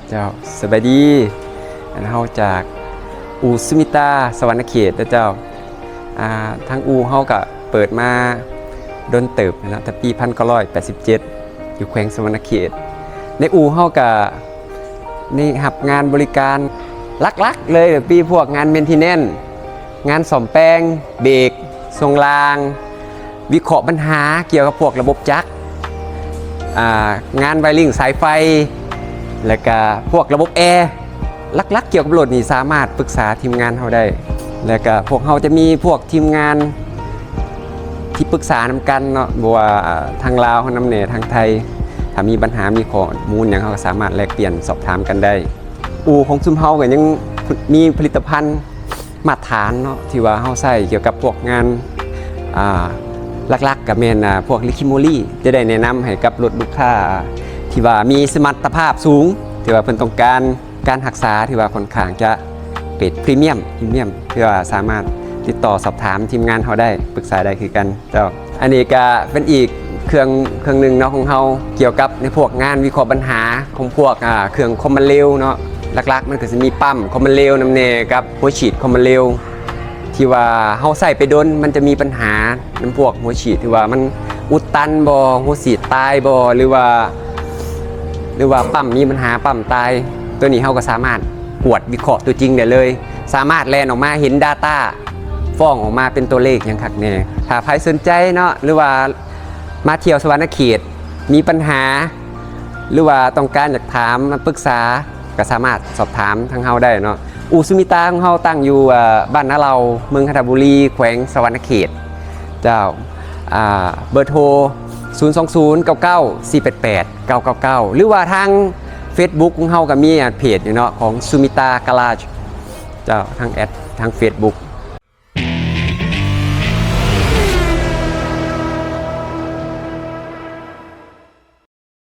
ເຈົ້າ ສະບາຍດີ. ອັນເຮົາຈາກອູ່ສຸມິຕາ ສະຫວັນນະເຂດເດີເຈົ້າ. ອ່າ ທາງອູ່ເຮົາກະເປີດມາດົນເຕີບແລ້ວເນາະ ແຕ່ປີພັນເກົ້າຮ້ອຍແປດສິບເຈັດ ຢູ່ແຂວງສະຫວັນນະເຂດ. ໃນອູ່ເຮົາກະໄດ້ຮັບງານບໍລິການຫຼັກໆເລີຍ ປີພວກງານເມນເທນແນນ ງານສ້ອມແປງເບຣກ ຊ່ວງລ່າງ ວິເຄາະບັນຫາກ່ຽວກັບພວກລະບົບຈັກ ອ່າ ງານໄວລິງສາຍໄຟ ແລະກະພວກລະບົບແອ ຫຼັກໆກ່ຽວກັບລົດນີ້ສາມາດປຶກສາທີມງານເຮົາໄດ້ ແລະກະພວກເຮົາຈະມີພວກທີມງານທີ່ປຶກສານຳກັນເນາະ ບໍ່ວ່າທາງລາວເຮົານຳແດ່ ທາງໄທ ຖ້າມີບັນຫາ ມີຂໍ້ມູນຫຍັງ ເຮົາກະສາມາດແລກປ່ຽນສອບຖາມກັນໄດ້. ອູ່ຂອງຊຸມເຮົາກະຍັງມີຜະລິດຕະພັນ ມາດຖານເນາະ ທີ່ວ່າເຮົາໃຊ້ກ່ຽວກັບພວກງານ ອ່າ ຫຼັກໆກະແມ່ນ ອ່າ ພວກລິຄິໂມລີ ຈະໄດ້ແນະນຳໃຫ້ກັບລົດລູກຄ້າທີ່ວ່າມີສະມັດຕະພາບສູງ ທີ່ວ່າເພິ່ນຕ້ອງການການຮັກສາທີ່ວ່າຄ່ອນຂ້າງຈະເກຣດພຣີມຽມ ພຣີມຽມ ທີ່ວ່າສາມາດຕິດຕໍ່ສອບຖາມທີມງານເຮົາໄດ້ ປຶກສາໄດ້ຄືກັນເຈົ້າ. ອັນນີ້ກະເປັນອີກເຄື່ອງ ເຄື່ອງໜຶ່ງເນາະຂອງເຮົາ ກ່ຽວກັບໃນພວກງານວິເຄາະບັນຫາຂອງພວກ ອ່າ ເຄື່ອງຄວາມມັນເລວເນາະ. ຫຼັກໆມັນກະຊິມີປ້ຳຄວາມມັນເລວນຳແດ່ກັບຫົວສີດຄວາມມັນເລວ ທີ່ວ່າເຮົາໃຊ້ໄປດົນ ມັນຈະມີບັນຫານຳພວກຫົວສີດ ທີ່ວ່າມັນອຸດຕັນບໍ່ ຫົວສີດຕາຍບໍ່ ຫຼືວ່າ ຫຼືວ່າປ້ຳມີບັນຫາປ້ຳຕາຍ. ໂຕນີ້ເຮົາກະສາມາດກວດວິເຄາະຕົວຈິງໄດ້ເລີຍ ສາມາດແລ່ນອອກມາເຫັນດາຕ້າ ຟ້ອງອອກມາເປັນຕົວເລກຫຍັງຄັກແນ່. ຖ້າໃຜສົນໃຈເນາະ ຫຼືວ່າມາທ່ຽວສະຫວັນນະເຂດ ມີບັນຫາ ຫຼືວ່າຕ້ອງການຢາກຖາມມາປຶກສາ ກະສາມາດສອບຖາມທາງເຮົາໄດ້ເນາະ. ອູ່ສຸມິຕາຂອງເຮົາຕັ້ງຢູ່ ເອີ ບ້ານນາເລົາ ເມືອງຄັນທະບູລີ ແຂວງສະຫວັນນະເຂດເຈົ້າ. ອ່າ ເບີໂທ ສູນສອງສູນ ເກົ້າເກົ້າ ສີ່ແປດແປດ ເກົ້າເກົ້າເກົ້າ ຫຼືວ່າທາງເຟສບຸກຂອງເຮົາກະມີເພຈຢູ່ເນາະ ຂອງສຸມິຕາກາຣາຈເຈົ້າ ທາງແອັດທາງເຟສບຸກ.